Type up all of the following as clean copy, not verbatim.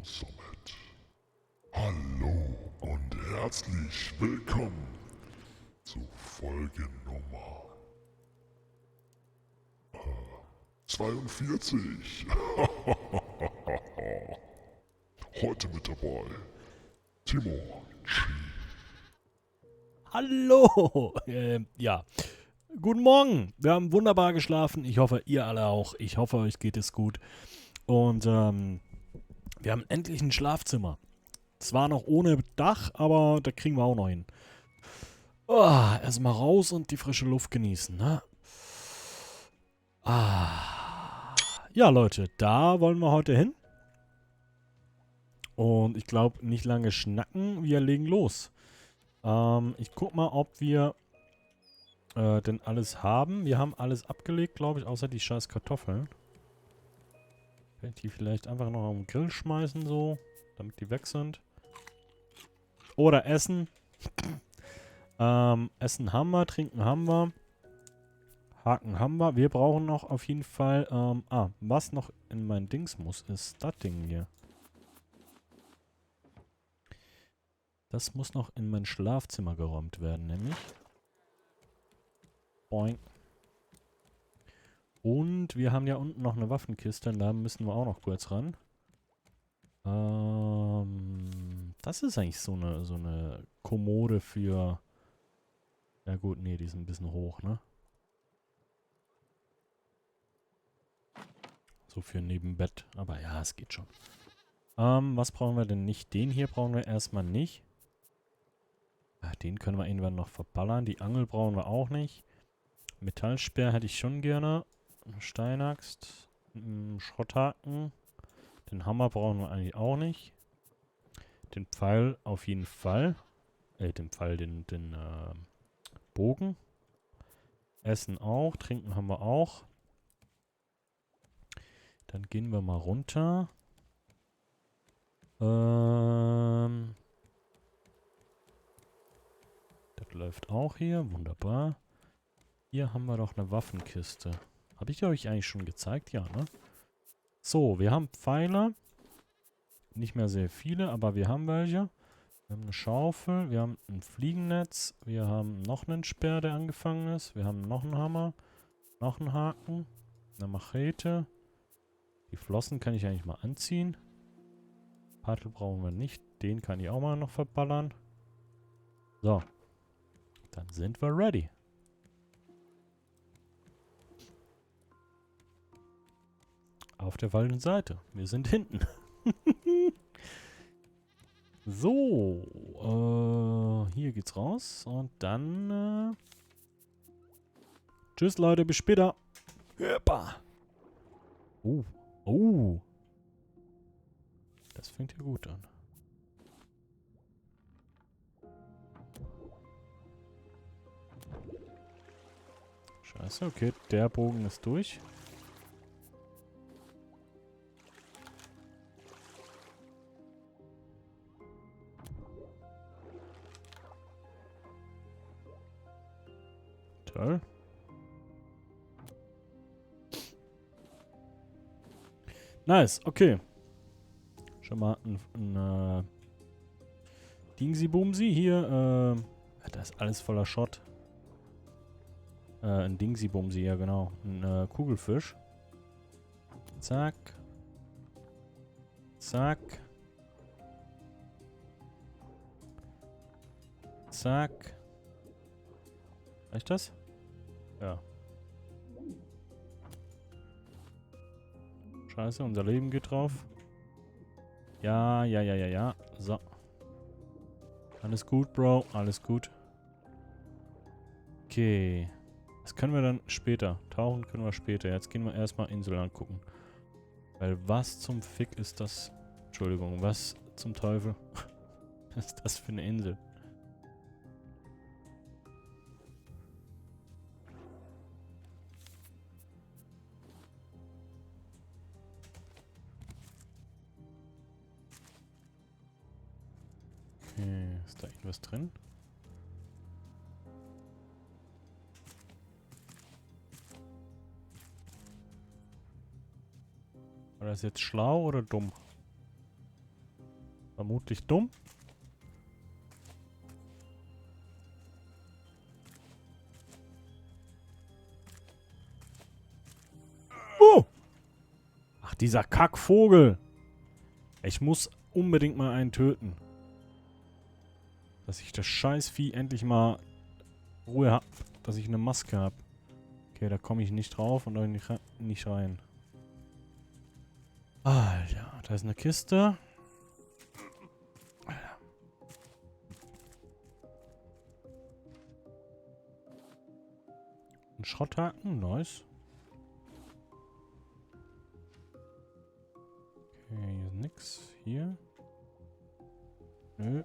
Summit. Hallo und herzlich willkommen zu Folgennummer 42. Heute mit dabei Timo G. Hallo! Ja. Guten Morgen. Wir haben wunderbar geschlafen. Ich hoffe, ihr alle auch. Ich hoffe, euch geht es gut. Und wir haben endlich ein Schlafzimmer. Zwar noch ohne Dach, aber da kriegen wir auch noch hin. Erstmal raus und die frische Luft genießen, ne? Ja, Leute, da wollen wir heute hin. Und ich glaube, nicht lange schnacken, wir legen los. Ich guck mal, ob wir denn alles haben. Wir haben alles abgelegt, glaube ich, außer die scheiß Kartoffeln. Kann ich die vielleicht einfach noch auf den Grill schmeißen, so, damit die weg sind. Oder essen. Essen haben wir, trinken haben wir. Haken haben wir. Wir brauchen noch auf jeden Fall, was noch in mein Dings muss, ist das Ding hier. Das muss noch in mein Schlafzimmer geräumt werden, nämlich. Boing. Und wir haben ja unten noch eine Waffenkiste, und da müssen wir auch noch kurz ran. Das ist eigentlich so eine Kommode für... Ja gut, nee, die ist ein bisschen hoch, ne? So für neben Bett. Aber ja, es geht schon. Was brauchen wir denn nicht? Den hier brauchen wir erstmal nicht. Ach, den können wir irgendwann noch verballern. Die Angel brauchen wir auch nicht. Metallspeer hätte ich schon gerne. Steinaxt. Schrotthaken. Den Hammer brauchen wir eigentlich auch nicht. Den Pfeil auf jeden Fall. Den Bogen. Essen auch. Trinken haben wir auch. Dann gehen wir mal runter. Das läuft auch hier. Wunderbar. Hier haben wir doch eine Waffenkiste. Habe ich euch eigentlich schon gezeigt? Ja, ne? So, wir haben Pfeiler. Nicht mehr sehr viele, aber wir haben welche. Wir haben eine Schaufel. Wir haben ein Fliegennetz. Wir haben noch einen Speer, der angefangen ist. Wir haben noch einen Hammer. Noch einen Haken. Eine Machete. Die Flossen kann ich eigentlich mal anziehen. Paddel brauchen wir nicht. Den kann ich auch mal noch verballern. So. Dann sind wir ready. Auf der falschen Seite. Wir sind hinten. So. Hier geht's raus. Und dann... Tschüss, Leute. Bis später. Hoppa. Oh. Oh. Das fängt ja gut an. Scheiße, okay. Der Bogen ist durch. Toll. Nice, okay. Schon mal ein Dingsy-Bumsy hier. Da ist alles voller Schrott. Ein Dingsy-Bumsy, ja genau. Ein Kugelfisch. Zack. Zack. Zack. Reicht das? Ja. Scheiße, unser Leben geht drauf. Ja. So. Alles gut, Bro. Alles gut. Okay. Das können wir dann später. Tauchen können wir später. Jetzt gehen wir erstmal Insel angucken. Weil was zum Fick ist das? Entschuldigung, was zum Teufel? Was ist das für eine Insel? Okay, ist da irgendwas drin? War das jetzt schlau oder dumm? Vermutlich dumm. Ach, dieser Kackvogel. Ich muss unbedingt mal einen töten. Dass ich das Scheißvieh endlich mal Ruhe hab. Dass ich eine Maske hab. Okay, da komme ich nicht drauf und auch nicht rein. Alter, da ist eine Kiste. Alter. Ein Schrotthaken, nice. Okay, hier ist nix. Hier. Nö.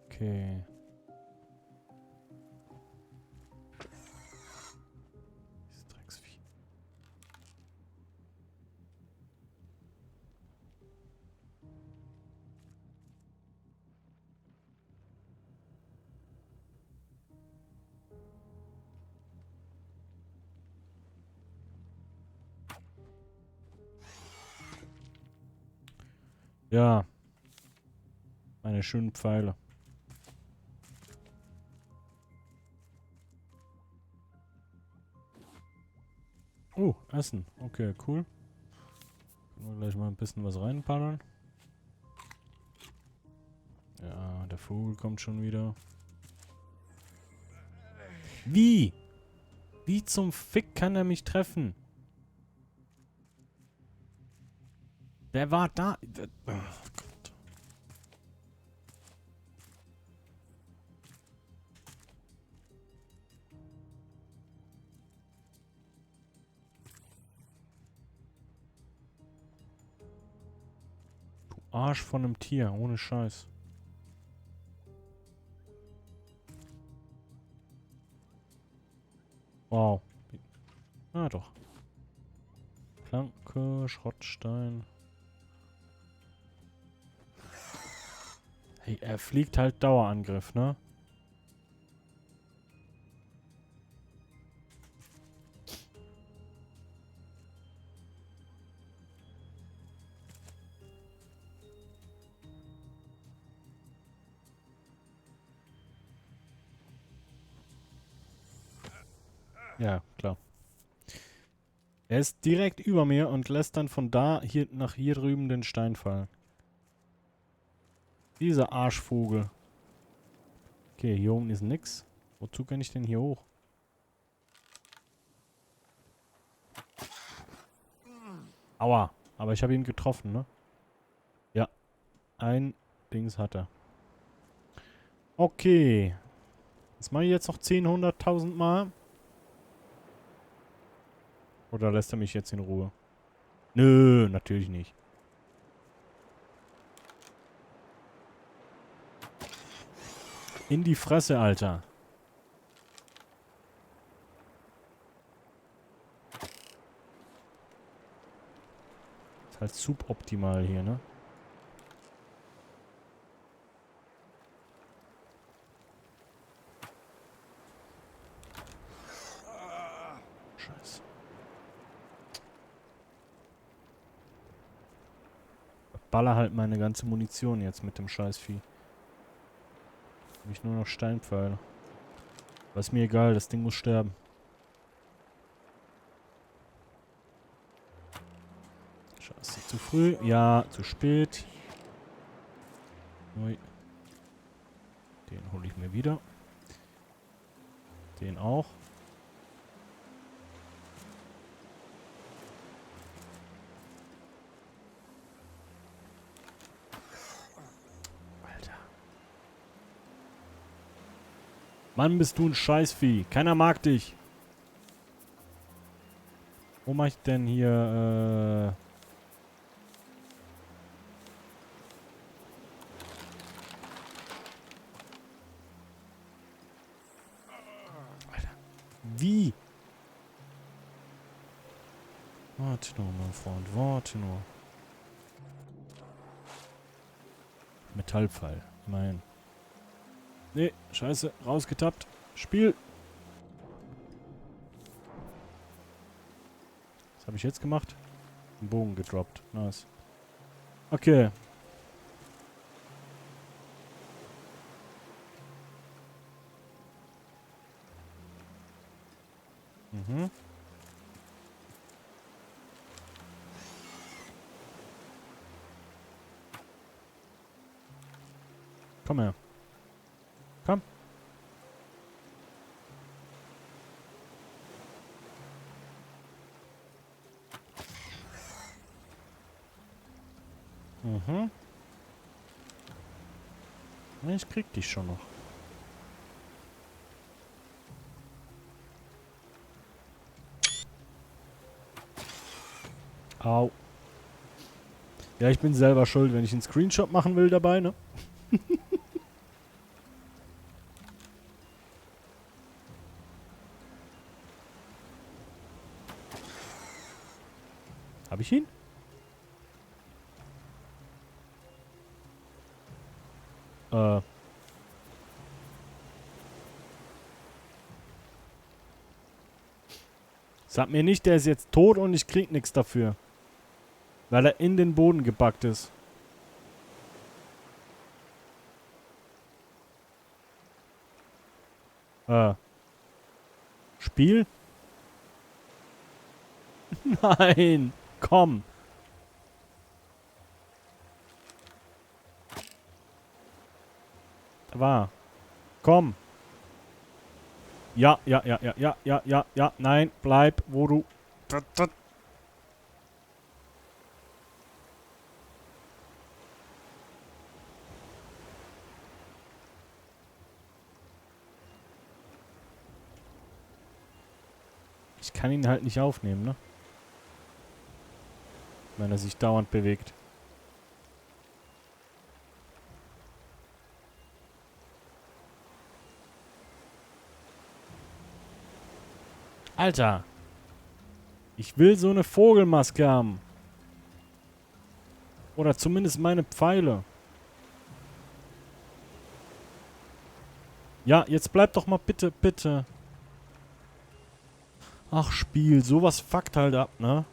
Okay. Dieses Drecksvieh. Ja. Meine schönen Pfeile. Oh, Essen. Okay, cool. Können wir gleich mal ein bisschen was reinballern. Ja, der Vogel kommt schon wieder. Wie? Wie zum Fick kann er mich treffen? Der war da. Oh Gott. Du Arsch von einem Tier, ohne Scheiß. Wow. Ah, doch. Planke, Schrottstein. Hey, er fliegt halt Dauerangriff, ne? Ja, klar. Er ist direkt über mir und lässt dann von da hier nach hier drüben den Stein fallen. Dieser Arschvogel. Okay, hier oben ist nix. Wozu kann ich denn hier hoch? Aua. Aber ich habe ihn getroffen, ne? Ja. Ein Dings hat er. Okay. Das mache ich jetzt noch 10, 100.000 Mal. Oder lässt er mich jetzt in Ruhe? Nö, natürlich nicht. In die Fresse, Alter. Ist halt suboptimal hier, ne? Scheiße. Baller halt meine ganze Munition jetzt mit dem Scheißvieh. Hab ich nur noch Steinpfeile. Aber ist mir egal, das Ding muss sterben. Scheiße, zu früh. Ja, zu spät. Ui. Den hole ich mir wieder. Den auch. Alter. Mann, bist du ein Scheißvieh. Keiner mag dich. Wo mach ich denn hier, Alter. Wie? Warte nur, mein Freund. Warte nur. Metallpfeil. Nein. Nee, scheiße. Rausgetappt. Spiel. Was habe ich jetzt gemacht? Einen Bogen gedroppt. Nice. Okay. Mhm. Komm her. Komm. Mhm. Ich krieg dich schon noch. Au. Ja, ich bin selber schuld, wenn ich einen Screenshot machen will dabei, ne? Hab ich ihn? Äh. Sag mir nicht, der ist jetzt tot und ich krieg nichts dafür. Weil er in den Boden gebackt ist. Spiel? Nein. Komm. War. Komm. Ja, ja, ja, ja, ja, ja, ja, ja. Nein, bleib, wo du... Ich kann ihn halt nicht aufnehmen, ne? Wenn er sich dauernd bewegt. Alter! Ich will so eine Vogelmaske haben. Oder zumindest meine Pfeile. Ja, jetzt bleib doch mal bitte, bitte. Ach, Spiel, sowas fuckt halt ab, ne?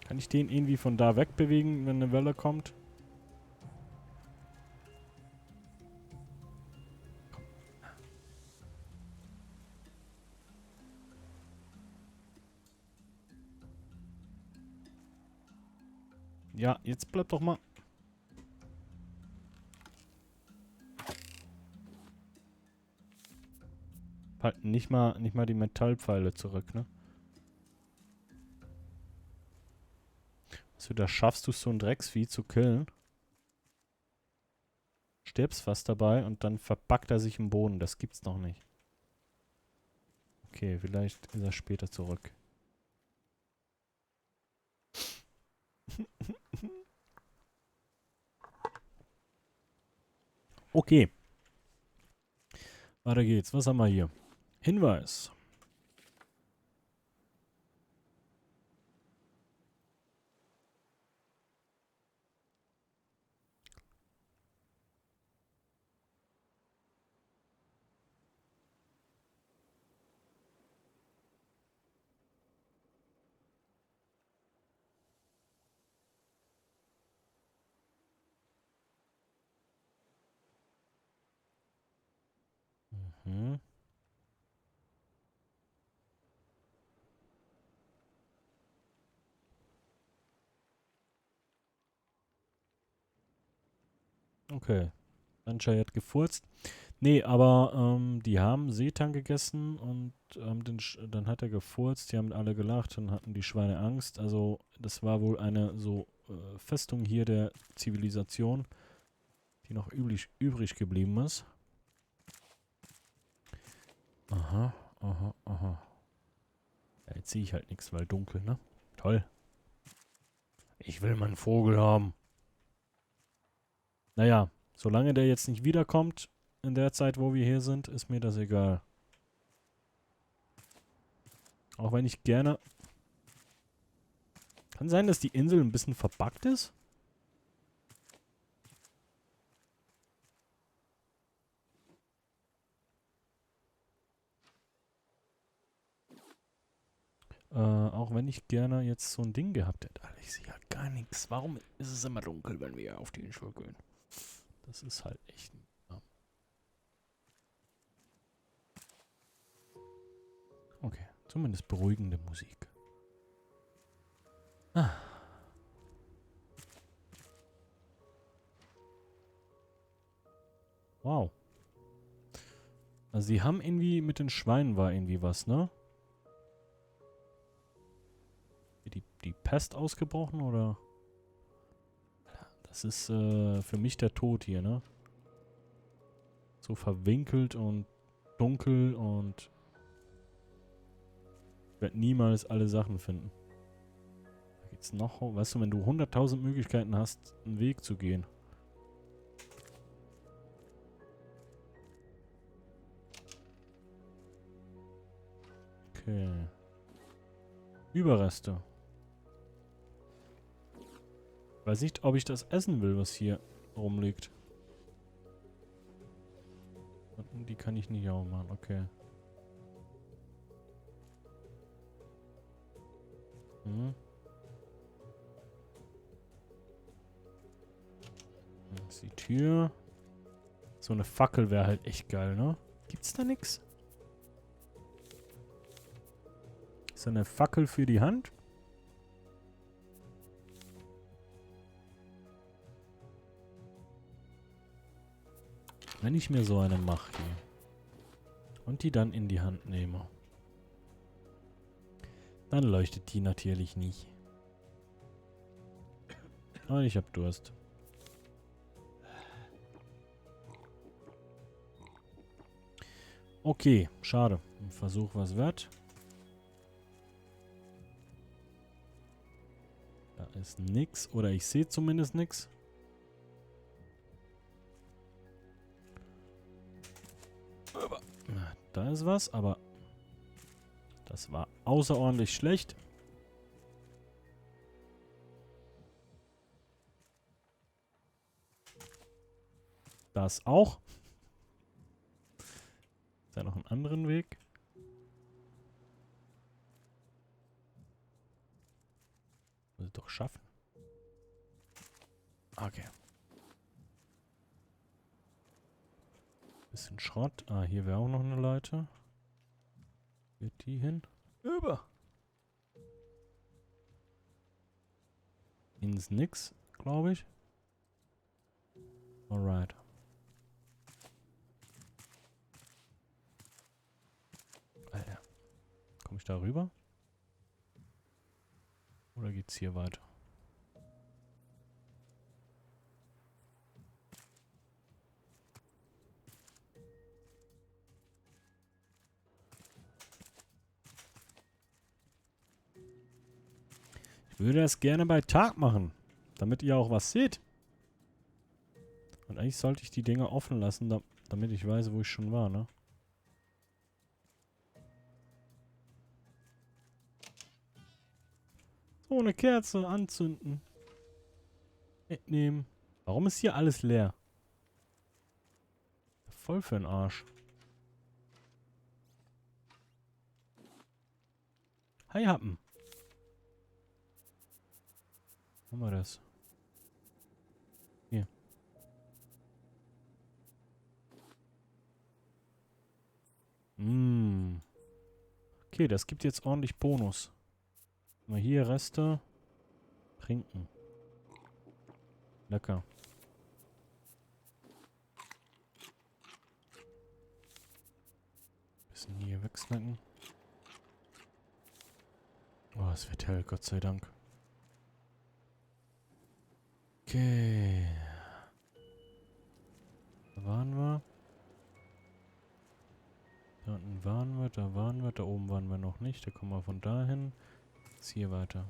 Kann ich den irgendwie von da wegbewegen, wenn eine Welle kommt? Ja, jetzt bleib doch mal. Halt nicht mal die Metallpfeile zurück, ne? Also da schaffst du so ein Drecksvieh zu killen. Stirbst fast dabei und dann verbackt er sich im Boden. Das gibt's noch nicht. Okay, vielleicht ist er später zurück. Okay. Weiter geht's. Was haben wir hier? Hinweis. Hm. Okay. Anschei hat gefurzt. Nee, aber die haben Seetang gegessen und dann hat er gefurzt, die haben alle gelacht und hatten die Schweine Angst. Also das war wohl eine so Festung hier der Zivilisation, die noch übrig geblieben ist. Aha, aha, aha. Ja, jetzt sehe ich halt nichts, weil dunkel, ne? Toll. Ich will meinen Vogel haben. Naja, solange der jetzt nicht wiederkommt, in der Zeit, wo wir hier sind, ist mir das egal. Auch wenn ich gerne... Kann sein, dass die Insel ein bisschen verbuggt ist? Auch wenn ich gerne jetzt so ein Ding gehabt hätte. Alter, ich sehe ja gar nichts. Warum ist es immer dunkel, wenn wir auf die Insel gehen? Das ist halt echt... Ja. Okay, zumindest beruhigende Musik. Ah. Wow. Also sie haben irgendwie, mit den Schweinen war irgendwie was, ne? Die Pest ausgebrochen, oder? Das ist für mich der Tod hier, ne? So verwinkelt und dunkel und ich werde niemals alle Sachen finden. Da geht's noch, weißt du, wenn du 100.000 Möglichkeiten hast, einen Weg zu gehen. Okay. Überreste. Weiß nicht, ob ich das essen will, was hier rumliegt. Die kann ich nicht aufmachen, okay. Hm. Das ist die Tür. So eine Fackel wäre halt echt geil, ne? Gibt's da nix? So eine Fackel für die Hand? Wenn ich mir so eine mache hier und die dann in die Hand nehme, dann leuchtet die natürlich nicht. Ah, ich hab Durst. Okay, schade. Ein Versuch was wert. Da ist nix. Oder ich sehe zumindest nix. Da ist was, aber das war außerordentlich schlecht. Das auch. Ist ja noch einen anderen Weg. Muss ich doch schaffen. Okay. Bisschen Schrott. Ah, hier wäre auch noch eine Leiter. Geht die hin? Über. Ins Nix, glaube ich. Alright. Alter. Komme ich da rüber? Oder geht's hier weiter? Ich würde das gerne bei Tag machen, damit ihr auch was seht. Und eigentlich sollte ich die Dinger offen lassen, damit ich weiß, wo ich schon war, ne? So, eine Kerze anzünden. Mitnehmen. Warum ist hier alles leer? Voll für den Arsch. Hi, Happen. Wo haben wir das? Hier. Okay, das gibt jetzt ordentlich Bonus. Mal hier Reste. Trinken. Lecker. Bisschen hier wegsnacken. Oh, es wird hell, Gott sei Dank. Okay. Da waren wir. Da unten waren wir, da waren wir, da oben waren wir noch nicht. Da kommen wir von dahin. Jetzt hier weiter.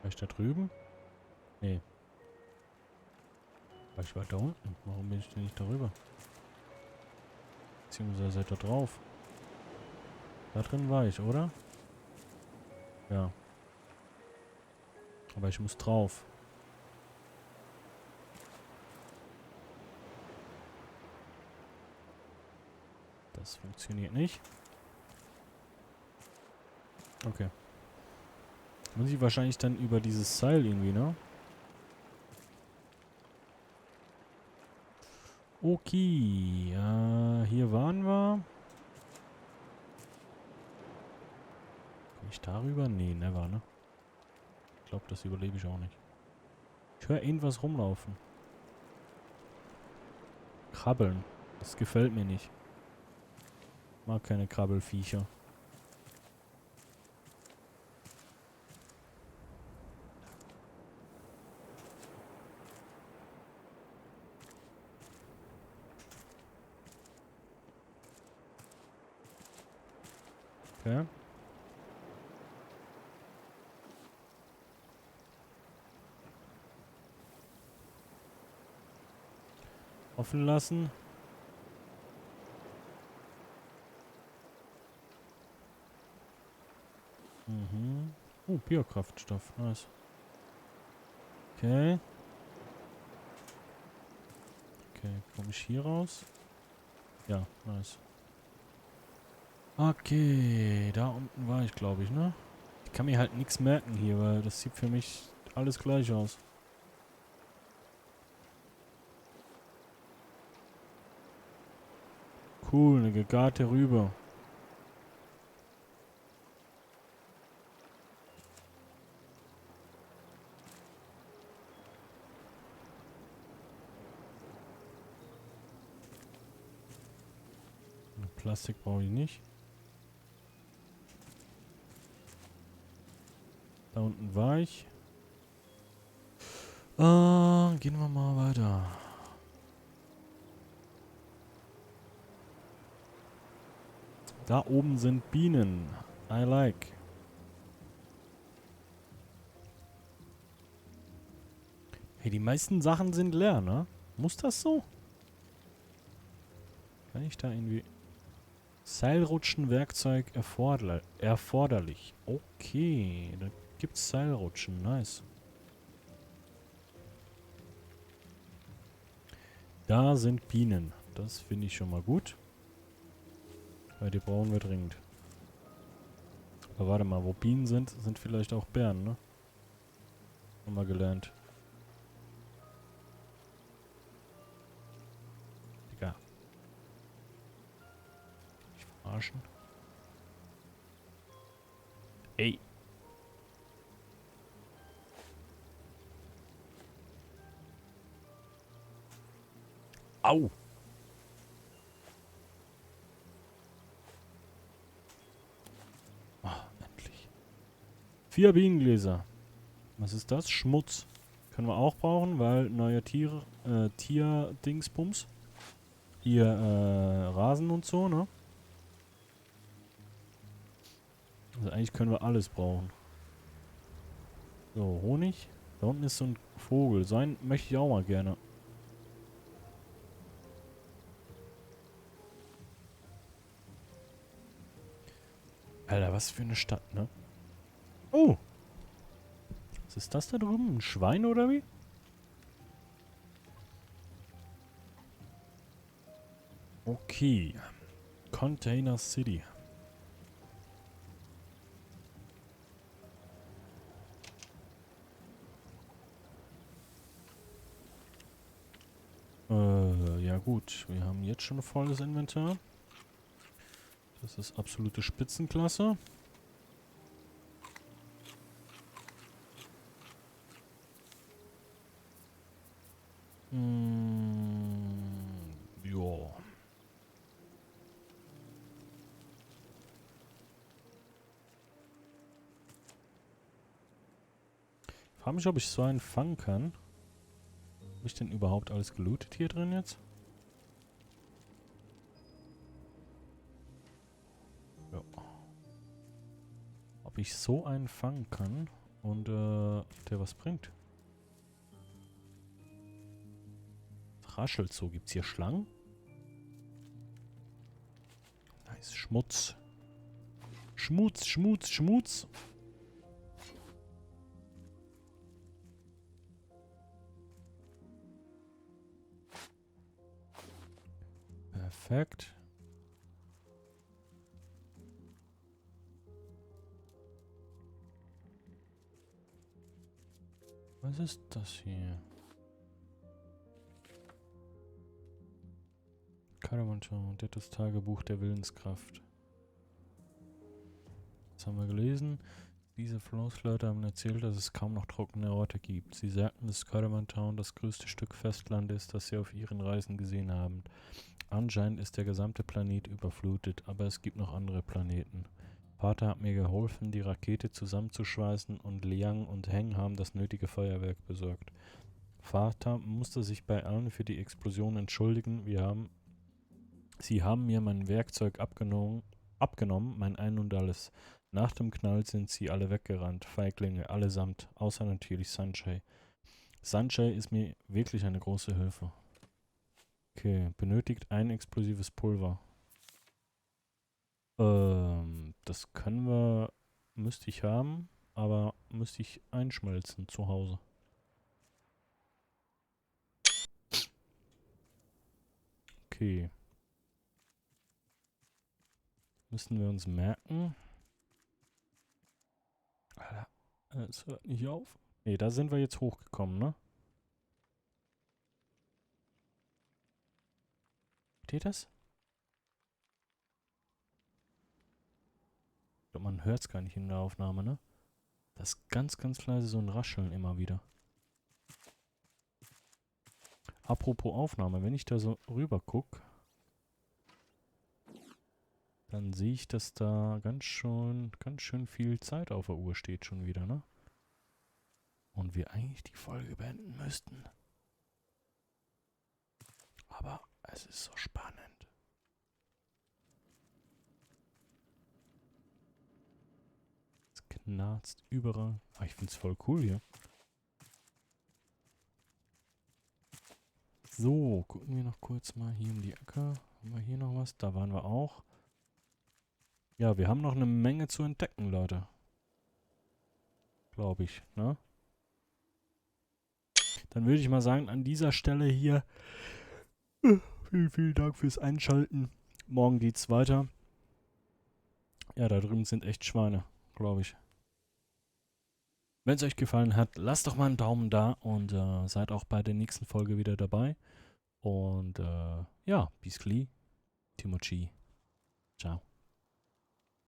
War ich da drüben? Nee. War ich weiter unten? Warum bin ich denn nicht darüber? Beziehungsweise da drauf. Da drin war ich, oder? Ja. Aber ich muss drauf. Das funktioniert nicht. Okay. Muss ich wahrscheinlich dann über dieses Seil irgendwie, ne? Okay. Hier waren wir. Komm ich darüber? Nee, never, ne? Ich glaube, das überlebe ich auch nicht. Ich höre irgendwas rumlaufen. Krabbeln. Das gefällt mir nicht. Mag keine Krabbelfiecher. Okay. Offen lassen. Mhm. Biokraftstoff. Nice. Okay. Okay, komme ich hier raus? Ja, nice. Okay, da unten war ich, glaube ich, ne? Ich kann mir halt nichts merken hier, weil das sieht für mich alles gleich aus. Cool, eine gegarte Rübe. Plastik brauche ich nicht. Da unten war ich. Gehen wir mal weiter. Da oben sind Bienen. I like. Hey, die meisten Sachen sind leer, ne? Muss das so? Kann ich da irgendwie... Seilrutschen-Werkzeug erforderlich. Okay, da gibt's Seilrutschen. Nice. Da sind Bienen. Das finde ich schon mal gut. Weil die brauchen wir dringend. Aber warte mal, wo Bienen sind, sind vielleicht auch Bären, ne? Haben wir gelernt. Digga. Ich verarschen. Ey. Au. Ah, endlich. 4 Bienengläser. Was ist das? Schmutz. Können wir auch brauchen, weil neue Tier-Dingsbums. Hier, Rasen und so, ne? Also eigentlich können wir alles brauchen. So, Honig. Da unten ist so ein Vogel. So einen möchte ich auch mal gerne. Alter, was für eine Stadt, ne? Oh! Was ist das da drüben? Ein Schwein oder wie? Okay. Container City. Ja gut. Wir haben jetzt schon ein volles Inventar. Das ist absolute Spitzenklasse. Ja. Ich frage mich, ob ich so einen fangen kann. Habe ich denn überhaupt alles gelootet hier drin jetzt? Ja. Ob ich so einen fangen kann und der was bringt. Es raschelt so. Gibt es hier Schlangen? Nice. Schmutz. Schmutz, Schmutz, Schmutz. Perfekt. Was ist das hier? Karawanschau, das Tagebuch der Willenskraft. Das haben wir gelesen. Diese Floßleute haben erzählt, dass es kaum noch trockene Orte gibt. Sie sagten, dass Caravan Town das größte Stück Festland ist, das sie auf ihren Reisen gesehen haben. Anscheinend ist der gesamte Planet überflutet, aber es gibt noch andere Planeten. Vater hat mir geholfen, die Rakete zusammenzuschweißen und Liang und Heng haben das nötige Feuerwerk besorgt. Vater musste sich bei allen für die Explosion entschuldigen. Sie haben mir mein Werkzeug abgenommen, mein Ein und Alles. Nach dem Knall sind sie alle weggerannt, Feiglinge, allesamt, außer natürlich Sanjay. Sanjay ist mir wirklich eine große Hilfe. Okay, benötigt ein explosives Pulver. Das können wir, müsste ich haben, aber müsste ich einschmelzen zu Hause. Okay. Müssen wir uns merken. Alter, es hört nicht auf. Ne, da sind wir jetzt hochgekommen, ne? Seht ihr das? Ich glaube, man hört es gar nicht in der Aufnahme, ne? Das ist ganz, ganz leise so ein Rascheln immer wieder. Apropos Aufnahme, wenn ich da so rüber gucke, dann sehe ich, dass da ganz schön viel Zeit auf der Uhr steht schon wieder, ne? Und wir eigentlich die Folge beenden müssten. Aber es ist so spannend. Es knarzt überall. Ah, ich find's voll cool hier. So, gucken wir noch kurz mal hier um die Ecke. Haben wir hier noch was? Da waren wir auch. Ja, wir haben noch eine Menge zu entdecken, Leute. Glaube ich, ne? Dann würde ich mal sagen, an dieser Stelle hier vielen, vielen Dank fürs Einschalten. Morgen geht's weiter. Ja, da drüben sind echt Schweine, glaube ich. Wenn es euch gefallen hat, lasst doch mal einen Daumen da und seid auch bei der nächsten Folge wieder dabei. Und ja, bis gleich. Timochi. Ciao.